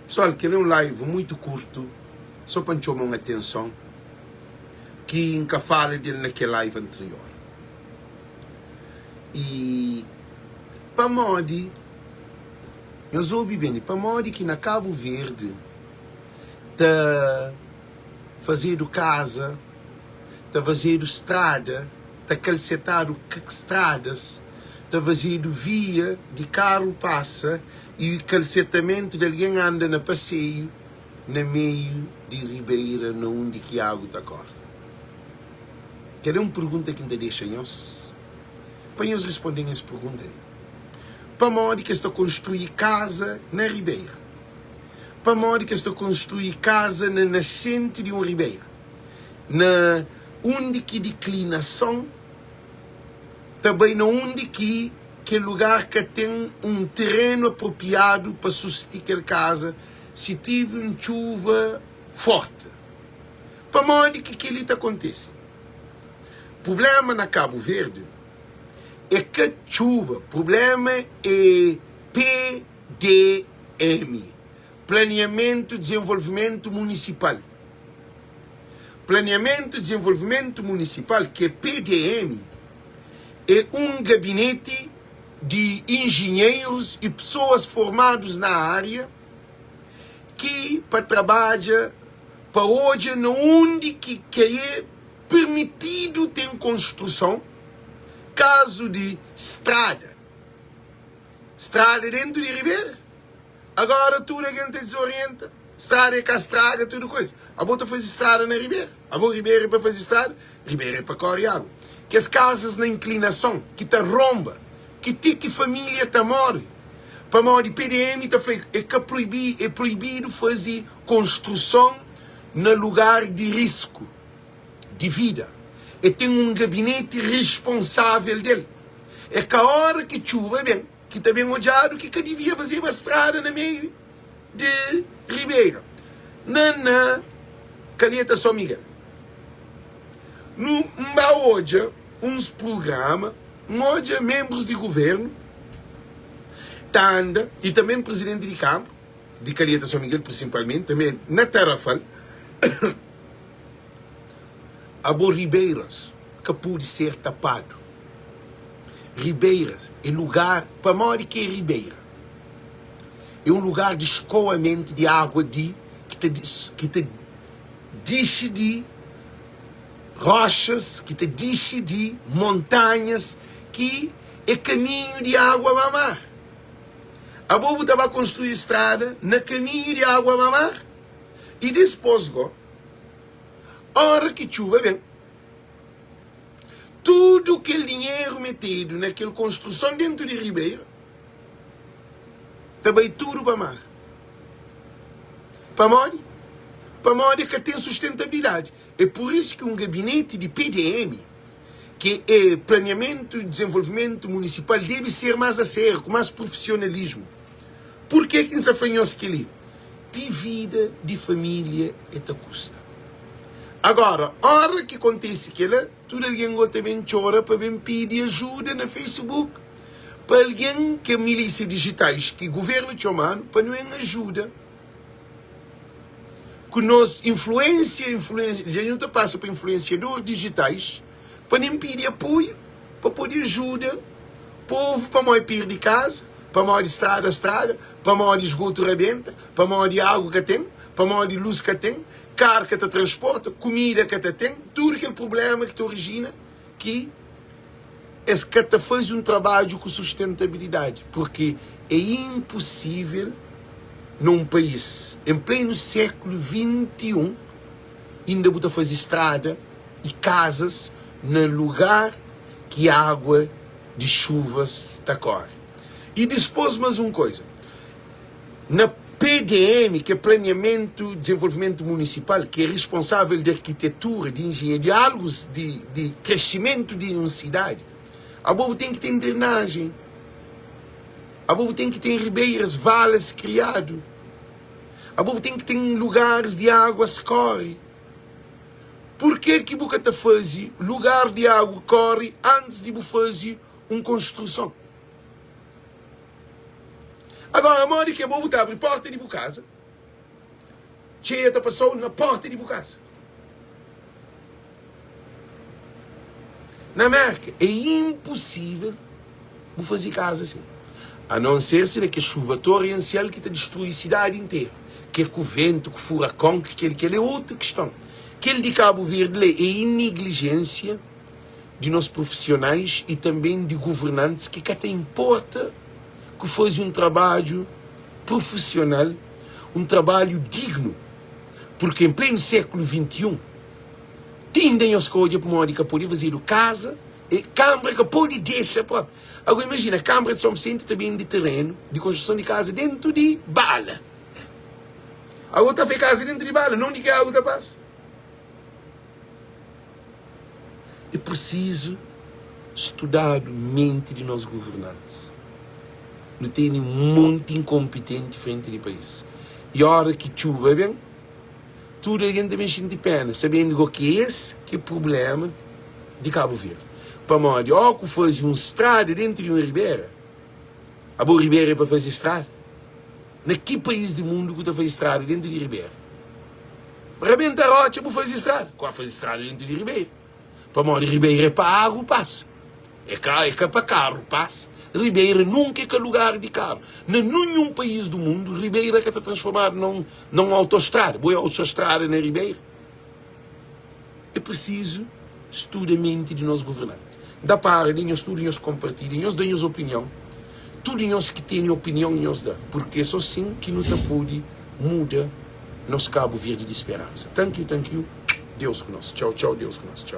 Pessoal, kel é un live muito curto, só pa N txoma un atenson ki N ka fala del na kel live anterior. E pamodi, nhos obi ben li, pamodi ki na Cabo Verde ta fazedu kaza, ta fazedu strada, ta kalsetadu stradas, ta fazedu via di karu pasa i kalsetamentu di algen anda na paseiu na meiu di ribeira na undi ki agu ta kóre? Kel é un pergunta ki N ta dexa nhos pa nhos responde-m es pergunta li, Pamodi ki es ta konstrui kaza na ribeira? Pamodi ki es ta konstrui kaza na nasenti di un ribeira, na undi ki diklinason ta bai na undi ki kel lugar ka ten un terenu apropriadu pa susti kel kaza si tivi un txuva forti. Pamodi ki kel-li ta kontise? Prubléma na Kabu Verdi é ka txuba, prubléma é PDM, Planeamentu Dizenvolvimentu Munisipal. Planeamentu Dizenvolvimentu Munisipal, ki é PDM, é un gabineti di injinheirus y pesoas formadus na ária ki pa trabadja pa odja na undi ki ka é permitidu ten konstruson kazu di strada. Strada dentu di ribera. Agora tudu algen ta dizorienta. Strada é ka straga tudu koisa. Abo ta faze strada na ribera? Abo ribera é pa faze strada? Ribera é pa kore agu. Kes kazas na inklinason ki ta ronba, ki ti ki familia ta more pamodi PDM ta fla é ka proibi, é proibidu faze konstruson na lugar di risku di vida. É ten un gabineti risponsavel del. É ka ora ki txuba ben ki ta ben odjadu ki ka divia fazeba strada na meiu di Ribeira. Na na Calheta São Miguel. Nu N ba odja uns prugrama, N odja menbrus di guvernu ta anda y tanben prizidenti di kanpu di Calheta São Miguel prinsipalmenti, tanben na Tarrafal. Abo ribeiras ka pode ser tapadu. Ribeiras é lugar, pamodi ki é ribeira? É un lugar di skoamentu di agua di ki ta ki ta dixi di roxas, ki ta dixi di montanhas, ki é kaminhu di agua ba mar. Abo bu ta ba konstrui strada na kaminhu di agua ba mar? I dispôs go, óra ki txuba ben, tudu kel dinheru metedu na kel konstruson dentu di ribeira ta bai tudu pa mar. Pamodi? Pamodi ka ten sustentabilidadi. É pur isu ki un gabineti di PDM, ki é Planeamentu i Dizenvolvimentu Munisipal, debe ser más asériu, ku más prufisionalismu. Purkê ki N sa fla nhos kel-li? Ti vida di família e ta kusta. Agora, ora ki kontese kela, tudu algen go ta ben txora pa ben pidi ajuda na Facebook pa algen ke milísia dijitais ki guvernu txoma-nu pa nu en ajuda ku nos influensia, influensia, dja nu ta pasa pa influensiador dijitais pa nen pidi apoiu pa pode ajuda povu pamodi pirdi kaza, pamodi strada straga, pamodi esgotu rabenta, pamodi agu ka ten, pamodi lus ka ten, kar ka ta transporta, kumida ka ta ten, tudu kel prublema ki ta orijina ki es ka ta faze un trabadju ku sustentabilidadi, purki é inposível na un país en plenu sékulu 21 inda bu ta faze strada i kazas na lugar ki agua di xuvas ta kore. I dispôs mas un koisa, na PDM, ki é Planeamentu Dizenvolvimentu Munisipal, ki é risponsável di arkitetura, di injenharia, di algus di di kresimentu di un sidadi, abo bu ten ki ten drenajen, abo bu ten ki ten ribeiras, valas kriadu, abo bu ten ki ten lugaris di aguas kore. Purkê ki bu ka ta faze lugar di agu kóre antis di bu faze un konstruson? Agora, modi ki abo bu ta abri porta di bu kaza? Txeia ta pasa-u na pórta di bu kaza. Na Mérka é inposível bu faze kaza asin, a non ser si da kes txuva torensial ki ta distrui sidadi interu, ke ku ventu, ku furakon, ku kel kel é otu kiston. Kel di Kabu Verdi la é iniglijénsia di nos profisionais y tanben di governantis ki ka ta inporta ku faze un trabadju profisional, un trabalhu dignu, purki en plenu sékulu 21, Ti inda nhos ka odja pamodi ka pode fazedu kaza e kanbra ka pode dexa propi. Agora imajina kanbra di São Vicente ta bende terenu di konstruson di kaza dentu di bala. Agora ta fai kaza dentu di bala, nonde ki agu ta pasa? É prisizu studadu menti di nos governantis. Nu tene un monti inkonpitenti frenti di país. I ora ki txuba ben, Tudu algen ta ben xinti péna, sabendu go ki es ki é prubléma di Kabu Verdi. Pamodi ó ku faze un strada dentu di un ribera, abo ribera é pa faze strada? Na ki país di mundu ku ta faze strada dentu di ribera? Rabenta rotxa bu faze strada, ku a faze strada dentu di ribera. Pamodi ribeira é pa agu pasa, é ka é ka pa karu pasa. Ribeira nunka é ka lugar di karu. Na ninhun país du mundu ribeira ka ta transformadu na un na un autostrada. Bo é autostrada na ribeira? É prisizu studa menti di nos governanti. N ta para di nhos tudu nhos konpartilha, nhos da nhos opinion. Tudu nhos ki tene opinion nhos da, purki é so sin ki nu ta pode muda nos Kabu Verdi di speransa. Thank you, thank you. Deus ku nos. Tchau, tchau, Deus ku nos. Tchau.